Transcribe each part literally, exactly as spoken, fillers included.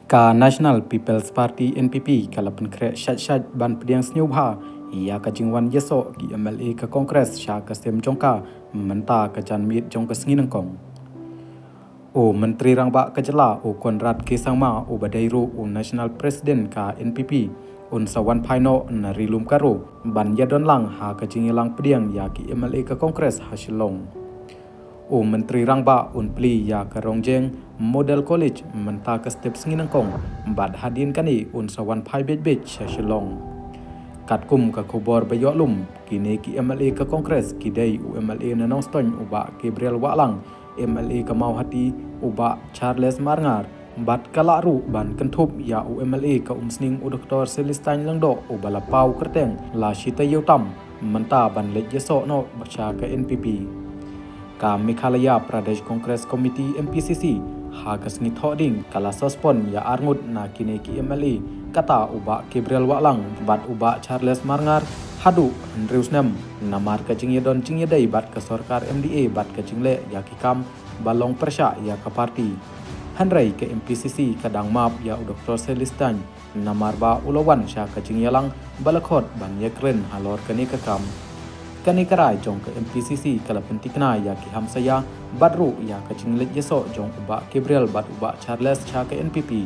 Ka National People's Party N P P ka la pynkhreh shait shait ban pdiang sngewbha ïa ka jingwan ïasoh ki M L A ka Congress sha ka sem jong ka mynta ka janmiet jong ka sngi nyngkong. U Myntri Rangbah ka jylla u Conrad K Sangma uba dei ruh u National President ka N P P un sa wan phai noh na Ri Lum Garo ban ïadon lang ha ka jingïalang pdiang ïa ki M L A ka Congress ha Shillong. U Myntri Rangbah un plie ïa ka Rongjeng Model College mynta ka step sngi nyngkong bad hadien kane un sa wan phai beit beit sha Shillong. Katkum ka khubor ba ïoh lum, kine ki M L A ka Congress ki dei u M L A na Nongstoiñ u Bah Gabriel Wahlang, M L A ka Mawhati u Bah Charles Marngar, bad ka lah ruh ban kynthup ïa u M L A ka Umsning u Doktor Celestine Lyngdoh uba la paw kyrteng la shi taïew tam mynta ban leit ïasoh noh sha ka N P P. Ka Meghalaya Pradesh Congress Committee, M P C C, ha ka sngi Thohdieng ka la suspend ïa arngut na kine ki M L A, kata u Bah Gabriel Wahlang bad u Bah Charles Marngar haduh hynriew snem namar ka jingïadon jingïadei bad ka sorkar M D A bad ka jingleh ïa ki kam ba long pyrshah ïa ka party. Hynrei ka M P C C ka dang map ïa u Doktor Celestine namar ba u la wan sha ka jingïalang ba la khot ban ïakren halor kane ka kam. Kane ka rai jong ka M P C C ka la pynthikna ïa ki hamsaïa bad ruh ïa ka jingleit ïasoh jong u Bah Gabriel bad u Bah Charles sha ka N P P.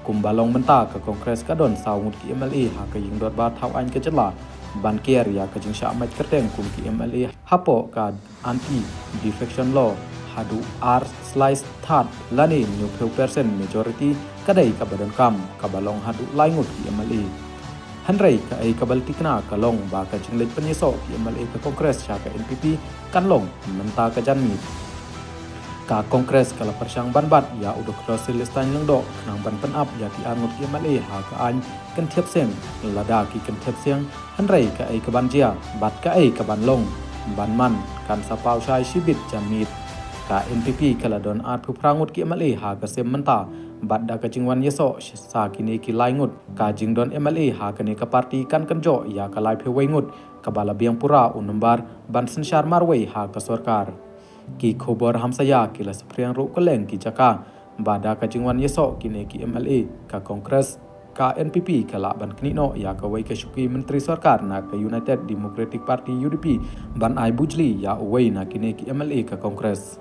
Kumba long mynta, ka Congress ka don saw ngut ki M L A ha ka ïing dorbar thaw aiñ ka jylla ban kiar ïa ka jingshah mait kyrteng kum ki M L A hapoh ka Anti Defection Law haduh ar slice third lane hynñiewphew percent majority ka dei kaba donkam kaba long haduh lai ngut ki M L A. Hynrei kaei kaba la thikna ka long ba ka jingleit pynïasoh ki M L A ka Congress sha ka N P P kan long mynta ka janmiet. Ka Congress ka la pyrshang ban bat ïa u Doktor Celestine Lyngdoh khnang ban pynap ïa ki arngut ki M L A ha ka aiñ kynthiap seng lada ki kynthiap seng, hynrei kaei kaban jia bad kaei kaban long ban man kan sa paw shai shibit janmiet. Ka N P P ka la don arphew phra ngut ki M L A ha ka sem mynta bad da ka jingwan ïasoh sa kine ki lai ngut, ka jingdon M L A ha kane ka party kan kynjoh ïa ka laiphew wei ngut kaba la biang pura u nombar ban synshar marwei ha ka sorkar. Ki khubor hamsaïa ki la saphriang ruh kylleng ki jaka ba da ka jingwan ïasoh kine ki M L A ka Congress, ka N P P ka lah ban knieh noh ïa kawei ka shuki myntri sorkar na ka United Democratic Party, U D P, ban ai bujli ïa uwei na kine ki M L A ka Congress.